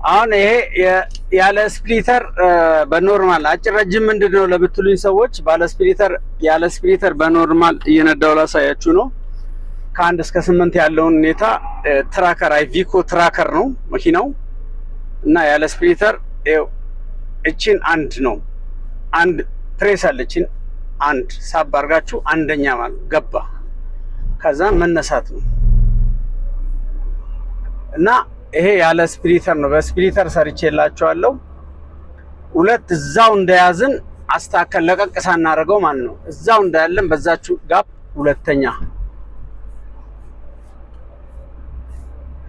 አሁን ይሄ ያለ splitter በ normal አጭር ረጅም ምንድን ነው ለምትሉኝ ሰዎች ባለ splitter፣ ያለ splitter በ normal እየነዳው ላሳያችሁ ነው። ከ1 እስከ 8 ያለውን ሁኔታ። ትራከር፣ አይቪኮ ትራከር ነው መኪናው እና ያለ splitter እቺን አንድ ነው፣ አንድ ፕሬስ አለችን፣ አንድ ሳብ አድርጋችሁ አንደኛ ማለት ገባ። ከዛ መነሳት ነው እና ይሄ ያለ splitter ነው። በ splitter ሰርቼላችኋለሁ። ሁለት እዛው እንደያዝን አስተካከል ለቀቅ ሳናደርገው ማለት ነው። እዛው እንዳያለን በዛችሁ gap ሁለተኛ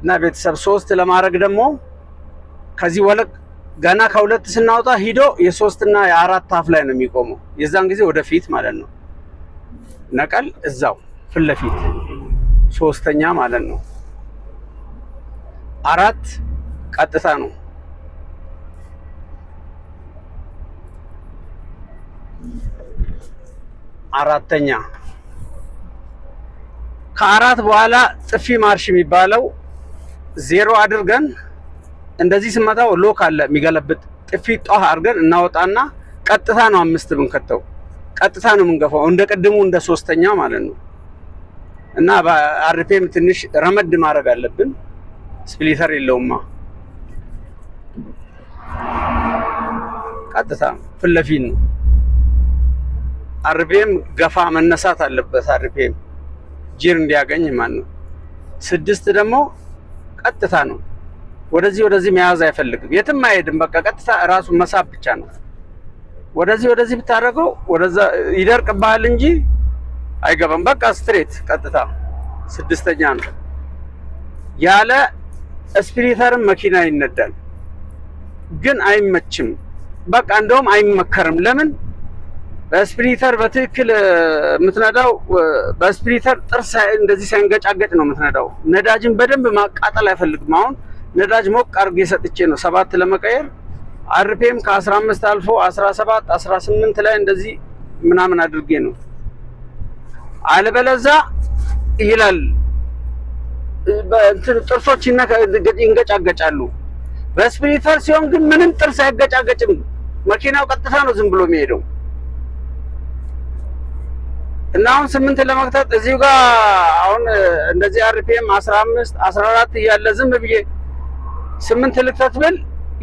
እና ቤተሰብ ሶስት ለማድረግ ደግሞ ከዚህ ወለቅ ገና ከሁለት ስናወጣ ሂዶ የሶስትና የአራት አፍ ላይ ነው የሚቆመው። የዛን ጊዜ ወደፊት ማለት ነው። ነቀል እዛው ፊት ለፊት ሶስተኛ ማለት ነው። አራት ቀጥታ ነው። አራተኛ ከአራት በኋላ ጥፊ ማርሽ የሚባለው ዜሮ አድርገን እንደዚህ ስመታው lock አለ የሚገለብጥ፣ ጥፊ ጧህ አድርገን እናወጣና ቀጥታ ነው አምስት ብንከተው ቀጥታ ነው የምንገፋው፣ እንደ ቅድሙ እንደ ሶስተኛ ማለት ነው። እና በ RPM ትንሽ ረመድ ማድረግ አለብን። Splitter የለውማ። ቀጥታ ፊት ለፊት ነው። RPM ገፋ መነሳት አለበት። RPM ጂር እንዲያገኝ ማለት ነው። ስድስት ደግሞ ቀጥታ ነው። ወደዚህ ወደዚህ መያዝ አይፈልግም። የትም አይሄድም። በቃ ቀጥታ እራሱ መሳብ ብቻ ነው። ወደዚህ ወደዚህ ብታደርገው ወደዛ ይደርቅብሃል እንጂ አይገባም። በቃ straight ቀጥታ ስድስተኛ ነው። ያለ splitter ም መኪና ይነዳል፣ ግን አይመችም። በቃ እንደውም አይመከርም። ለምን? በ splitter በትክክል የምትነዳው በ splitter ጥርስ እንደዚህ ሳይንገጫገጭ ነው የምትነዳው። ነዳጅን በደንብ ማቃጠል አይፈልግም። አሁን ነዳጅ ሞቅ አድርጌ ሰጥቼ ነው ሰባት ለመቀየር RPM ከ15 አልፎ 17፣ 18 ላይ እንደዚህ ምናምን አድርጌ ነው። አለበለዛ ይላል ጥርሶች ይንገጫገጫሉ። በ splitter ሲሆን ግን ምንም ጥርስ አይገጫገጭም። መኪናው ቀጥታ ነው ዝም ብሎ የሚሄደው። እና አሁን ስምንት ለመክተት እዚሁ ጋር አሁን እንደዚህ RPM 15፣ 14 እያለ ዝም ብዬ ስምንት ልክተት ብል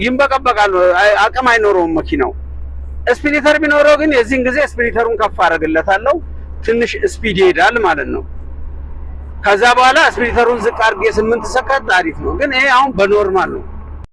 ይንበቀበቃል። አቅም አይኖረውም መኪናው። Splitter ቢኖረው ግን የዚህን ጊዜ splitter ኡን ከፍ አደርግለታለሁ። ትንሽ speed ይሄዳል ማለት ነው። ከዛ በኋላ splitter ኡን ዝቅ አድርጌ ስምንት ሰከት አሪፍ ነው። ግን ይሄ አሁን በ normal ነው።